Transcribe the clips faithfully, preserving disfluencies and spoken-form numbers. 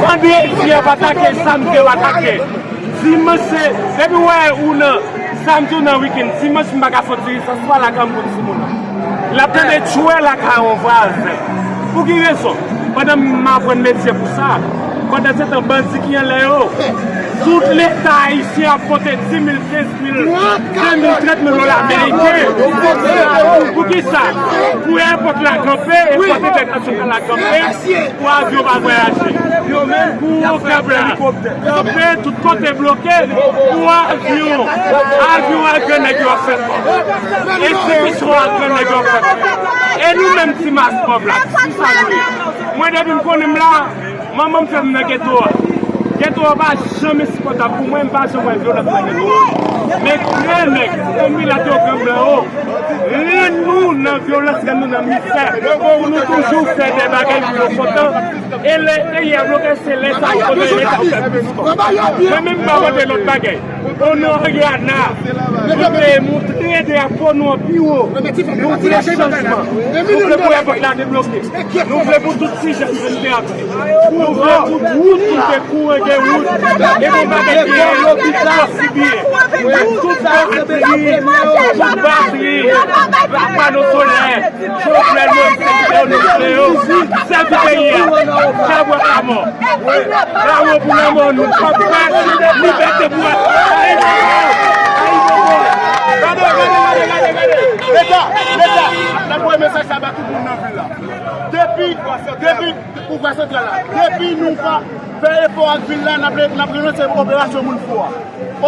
Vandredi a pa atake, samdi a atake. Dimanch se, depi w wè ou nan, samdi ou nan wikenn, dimanch m pa ka soti, se swa lakay m pou timoun. L ap tande tchwè lakay yon vwazen. Pou ki rezon? Pandan m aprann metye pou sa, pandan se tan bandi ki anlè yo, tout leta ayisyen ap konte di mil, kenz mil, de mil, trant mil dola ameriken. Pou ki sa? Pou èpòt la kanpe, èpòt entènasyonal la kanpe, pou avyon pa vwayaje. Pou okap la kanpe, tout kote bloke, pou avyon, avyon a grannèg yo ap fè kòb. Enstitisyon a grannèg yo ap fè kòb. E nou menm ti mas pòv la, ki sa nou ye? Mwen depi m konnen m la, manman m fè m nan geto a. Geto a pa janm ensipòtab pou mwen, m pa janm wè vyolans nan geto a. Men grannèg, se milat yo, gran blan yo, rann nou nan vyolans, rann nou nan mizè, pou nou toujou fè de bagay pou yo kontan. E lè peyi a bloke, se lè sa yo kontan, lè sa yo fè plis kòb. Mwen menm, m pa mande lòt bagay. O non, Rihanna, nou vle montre drapo nou an pi wo. Nou vle chanjman. Nou vle pou èpòt la debloke. Nou vle pou tout ti jèn vin travay. Nou vle pou wout nou te kouran gen wout. E pou bagay ki lopital, sibye. Tout batri, tout batri, pano solè. Jovenel Moïse te kite yo, nou kite yo. Sèvi peyi a. Chabwè pa mò. Bravo pou lanmò nou. Kòb fè, libète pou Ayiti. Gade, gade, gade, gade, gade. Leta, leta, n ap voye mesaj sa ba tout moun nan vil la. Depi, depi pouvwa santral la, depi nou pa fè efò ak vil la, n ap, n ap relanse operasyon Moun Fò a.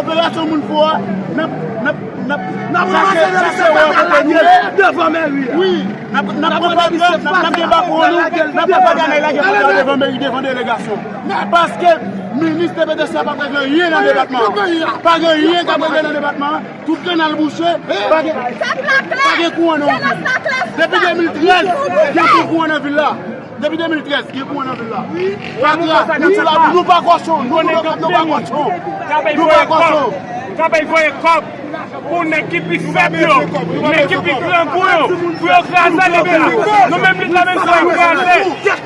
Operasyon Moun Fò a, n ap, n ap, n ap, n ap chache, chache wè kote nou ye. Devan mèri a. Wi, n ap, n ap pran bak la, n ap, n ap gen bak won nou, n ap pran bak la, n ap lage fòt la devan mèri, devan delegasyon. Paske minis T P T C a pa regle anyen nan depatman an. Pa gen anyen k ap regle nan depatman an. Tout kanal bouche, pa gen, pa gen kouran nan vil. Depi de mil trèz, gen pi kouran nan vil la. Depi de mil trèz, gen kouran nan vil la. Fatra, nou la, nou pa kòchon, nou pa kòchon, nou pa kòchon. K ap voye kòb pou nèg ki pi fèb yo, nèg ki pi grangou yo, pou yo kraze leta. Nou menm leta menm sa nou kraze.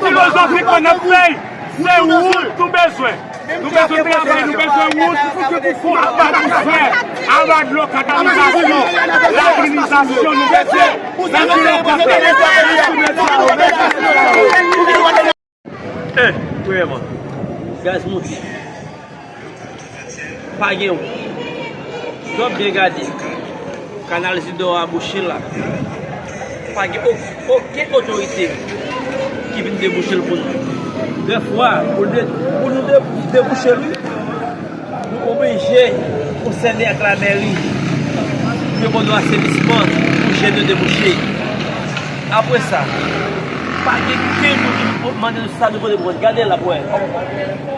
Filozofik n ap fè, se wout nou bezwen. Nou bezwen travay, nou bezwen wout pou aba kousè, aba dlo, kanalizasyon, lagrinizasyon, nou bezwen. Mèsi lòt. Eh, premyèman, gaz monte. Pa gen wout. Lè w byen gade, kanal Zidò a bouche la. Pa gen o-, okenn otorite ki vin debouche l pou nou. Dèfwa, pou de-, pou nou de-, debouche l, wi, nou oblije konsène ak lamèri pou yo ban nou asenisman pou jèn yo debouche. Apre sa, Pa gen kenn moun ki mande nou sa nou pote pou mwen. Gade la pou wè.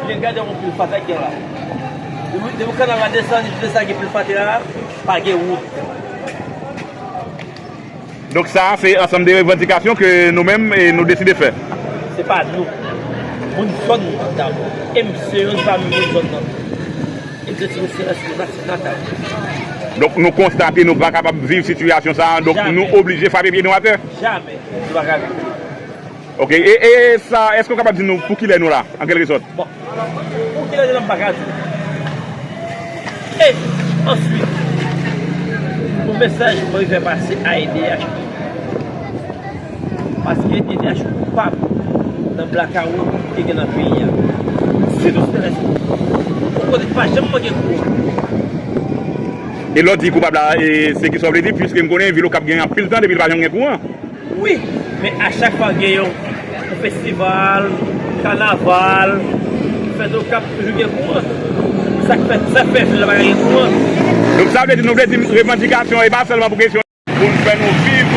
Byen gade yon pil fatra ki gen la. Depi, depi kanal la desann, depi sa gen pil fatra la, pa gen wout. Donk sa, se ansanm de revandikasyon ke nou menm, e, nou deside fè. Se pa nou. Moun zòn nan dabò. E m se youn pami moun zòn nan. E m se ti mesye èske nasyonal. Donk nou konstate nou pa kapab viv sitiyasyon sa a, donk nou oblije frape pye nou atè. Jamè. Nou pa ka viv. Ok, e, e sa, èske w kapab di nou pou kilè nou la, an kèlke sòt? Bon, pou kilè nou la, m pa ka di. E answit, yon mesaj mwen fè pase a E D H. Paske E D H koupab nan blakawout ki gen nan peyi a. Sitou Silvèsto. Yon kote ki pa janm manke kouran. E lè w di koupab la, e se ki sa w vle di, piske m konnen vil Okap gen anpil tan depi l pa janm gen kouran. Wi, men a chak fwa gen yon, yon festival, kanaval, fèt Okap toujou gen kouran. Sa k fè, sa k fè vil la pa gen kouran. Donk sa vle di, nou vle di revandikasyon e pa sèlman pou kesyon pou n fè nou viv,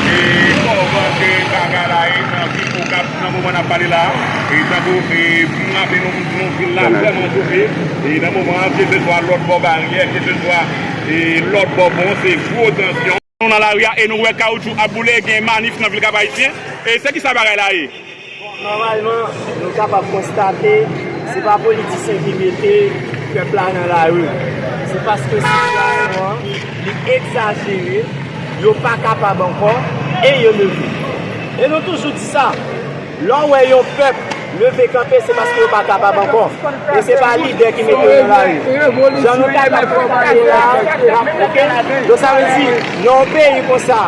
e kòman ke bagay la ye nan vil Okap nan moman n ap pale la a. E tankou, e pou m raple nou, nou vil la vrèman chofe. E nan moman an, keseswa lòt bò baryè, keseswa, e lòt bò pon, se gwo tansyon. Nou nan lari a e nou wè kawoutchou ap boule, gen manif nan vil Kap Ayisyen. E se kisa bagay la ye? Bon, nòmalman, nou kapab konstate, se pa politisyen ki mete pèp la nan lari. Se paske sitiyasyon an, li egzajere, yo pa kapab ankò, e yo leve. E nou toujou di sa, lè w wè yon pèp leve kanpe, se paske yo pa kapab ankò. E se pa lidè ki mete yo nan lari. Jan nou kapab konstate la, ok? Donk sa vle di, nan yon peyi konsa,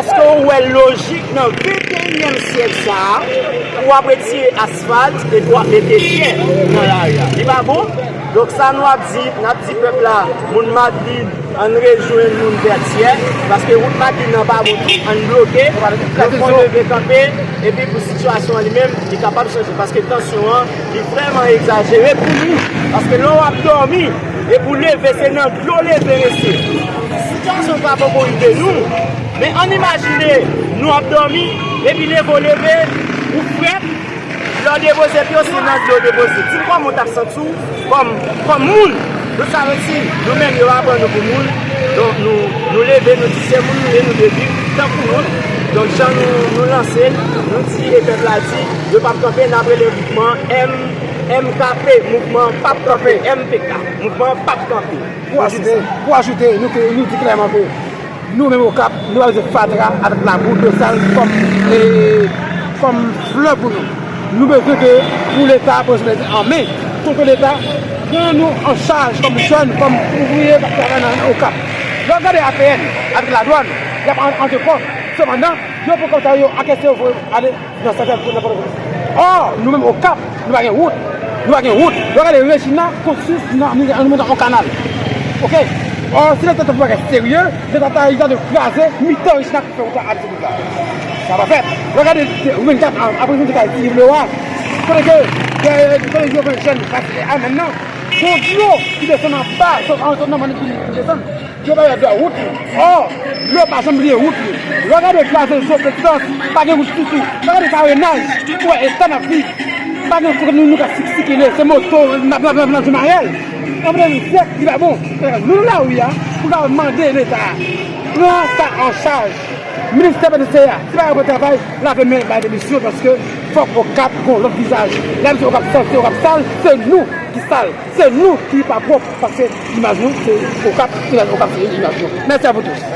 èske w wè lojik nan venteyinyèm syèk sa a, pou w ap retire asfalt epi w ap mete tè nan lari a? Li pa bon? Donk sa nou ap di, n ap di pèp la, moun Madrid, ann rejwenn moun Vètyè, paske wout Madrid nan pa bon tou, ann bloke, yo fè leve kanpe, epi pou sitiyasyon an li menm, li kapab chanje, paske tansyon an, li vrèman egzajere pou nou, paske lè w ap dòmi, epi w leve, se nan dlo leve rete. Sitiyasyon pa poko rive nou, men ann imajine, nou ap dòmi, epi leve w leve, ou frèt, lè w depoze pye w, se nan dlo w depoze. Di m kòman w t ap santi w kòm, kòm moun. Donk sa vle di, nou menm, yo pa pran nou pou moun. Donk nou, nou leve, nou di se moun nou ye, nou dwe viv tankou moun. Donk jan nou, nou lanse l, nou di, e pèp la di, yo p ap kanpe, n ap rele mouvman M, M K P, mouvman p ap kanpe, M P K, mouvman p ap kanpe. Pou ajoute, pou ajoute, nou, nou di klèman ke nou menm Okap, nou pa bezwen fatra avèk labou, dlo sal kòm, e, kòm flè pou nou. Nou bezwen ke pou Leta pran responsabilite an men, pou ke Leta pran nou an chaj kòm jèn, kòm ouvriye k ap travay nan Okap. Lè w gade A P N avèk ladwàn, y ap an, an de kò. Sepandan, yo pran kòb sa yo, akese yo, voye ale nan santral pou nan Pòtoprens. Ò, nou menm Okap, nou pa gen wout. Nou pa gen wout. Lè w gade Rejina konstwi nan, nan, nan, nan yon kanal. Ok? Ò, si Leta ta fè bagay serye, Leta ta, ta dwe kraze mitan Rejina pou fè wout la al sou wout la. Sa pa fèt. Lè w gade, vennkat an, apre vennkat, ti vle wa. Kote ke, ke, kote yo fè jèn pase a menm nan. Gon dlo ki desann anba, sot, an, sot nan mòn ki, ki desann. Yo pa fè dwa wout li. Ò, yo pa janm bliye wout li. Lè w gade Kraze Zo, Petitans, pa gen wout ditou. Lè w gade Karenaj, ou wè eta n ap viv. Pa gen kote nou, nou ka sik-, sikile, se moto, n ap, n ap, n ap, n ap jwenn aryèl. Ann fè yon syèk, li pa bon. Nou nan lari a, pou n ka mande Leta a, pran sa an chaj. Ministè P T C a, se pa yo pran travay, lave men bay demisyon, paske fòk Okap gon lòt vizaj. Lè m di Okap sal, se Okap sal, se nou ki sal. Se nou ki pa pwòp, paske imaj nou se Okap, imaj Okap se imaj nou. Mèsi a vous tous.